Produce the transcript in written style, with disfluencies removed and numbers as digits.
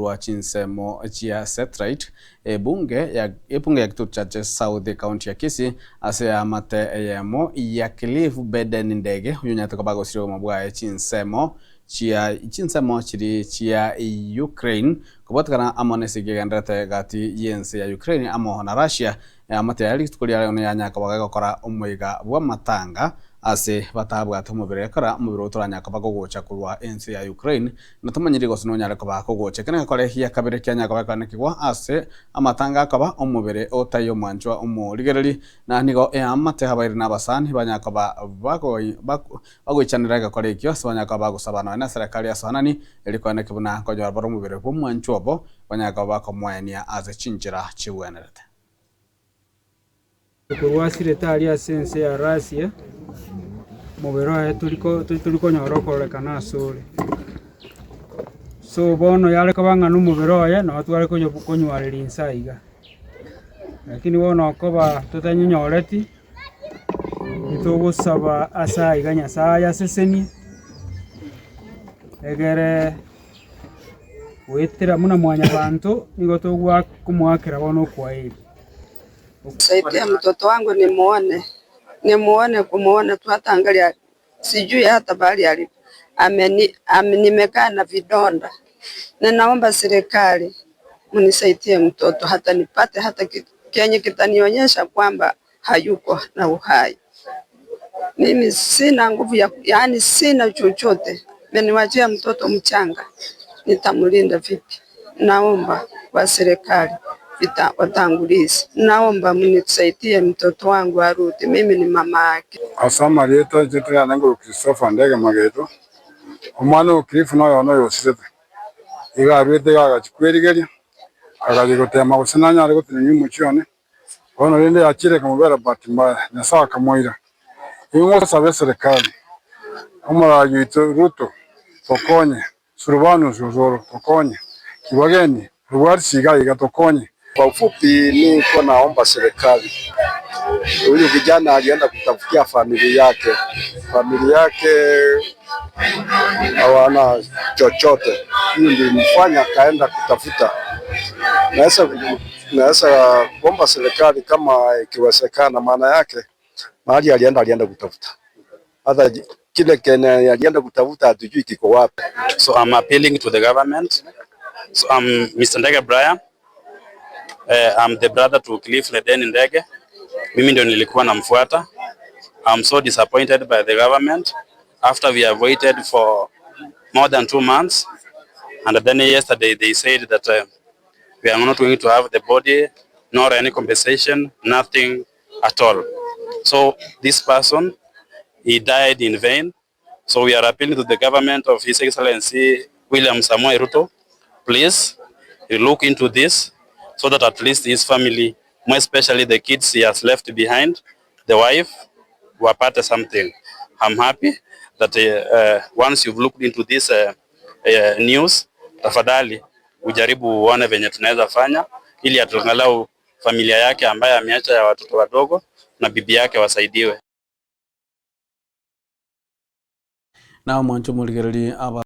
Korwa chinsemo chia Setrite, ebunge ya ebunge ya Kitutu Chache South ekaunti ya Kisii ase eamate eyemo ya Cliff Beden Ndege oyonyarete koba agosiria obogima bwaye chinsemo chia chinsemo chiri chia Ukraine kobwatekana amo nesegi egendererete gati yense ya Ukraine amo na Russia eamate yaye rituko ria rero yanyara koba gegokora omoiga bw'amatanga ase batabwate omobere ekero omobere oyo toranyare koba gogocha korwa ense ya Ukraine Na tomanyiri gose nonyare koba kogocha. Ekero negekore gia kabere kianyare koba gekoanekigwa ase amatanga akoba omobere otai omwanchwa omorigereri, na nigo eamate abairi na abasani banyare koba bagoichanera egekore ekio ase banyare koba bagosaba nonya na eserekari asoanani erio koaneki buna nkonyora bare omobere bw'omwanchwa obo banyare koba bakomoenia ase chinchera chigwenerete. Korwa asirete aria ase ense ya Rasia, omobere oye tori konyora okororekana asore. So bono yare koba ng'a nomobere oye nabo tware konywareria inse aiga. Lakini bono okoba totanyenyoreti, nitogosaba ase aiga Nyasaye asesenie, egere goetera buna mwanyabanto nigo togoakomoakera bono okwaeri. Saidia mtoto wangu nimuone, nimuone kumuona tu hata angalia, sijui hata pahali alipo. Ameni, ame, nimekaa na vidonda. Ninaomba serikali mnisaidie mtoto hata nipate hata kenye kitanionyesha kwamba hayuko na uhai. Mimi sina nguvu ya, yaani sina chochote. Meniwachia mtoto mchanga, nitamlinda vipi? Naomba kwa serikali watangulizi, naomba mnisaidie mtoto wangu arudi, mimi ni mama yake. Ase amarieta inche tonyare nguru Christopher Ndege Mageto, omwana o Cliff noyono oyosirete, iga aruete iga agachia kwerigeria, agachia gotema gose nanyare gotenenia omochie one, Bono rende yachire ekamobera bahati mbaya, Nyasae akamoira. Nigo ngosaba eserekari, omoraai oito Ruto, tokonye, Silvanus Osoro, tokonye, Kibageni, Rubwatisi iga iga, tokonye. Kwa ufupi niko naomba serikali, huyu kijana alienda kutafutia familia yake, familia yake hawana chochote, hiyo ndio imefanya akaenda kutafuta. Naweza naweza kuomba serikali kama ikiwezekana, maana yake mahali alienda alienda kutafuta hata kile kenye alienda kutafuta hatujui kiko wapi. So I'm appealing to the government. So I'm Mr. Ndege Brian. Uh, I'm the brother to Cliff Leden Ndege. Mimi ndio nilikuwa namfuata. I'm so disappointed by the government after we have waited for more than two months and then yesterday they said that uh, we are not going to have the body nor any compensation, nothing at all. So this person, he died in vain. So we are appealing to the government of His Excellency William Samoei Ruto, please look into this so that at least his family, more especially the kids he has left behind, the wife, wapate something. I'm happy that uh, uh, once you've looked into this uh, uh, news, tafadhali ujaribu uone venye tunaweza fanya ili atuangalau familia yake ambaye ameacha ya watoto wadogo na bibi yake wasaidiwe. Na omwancho omorigererie aba.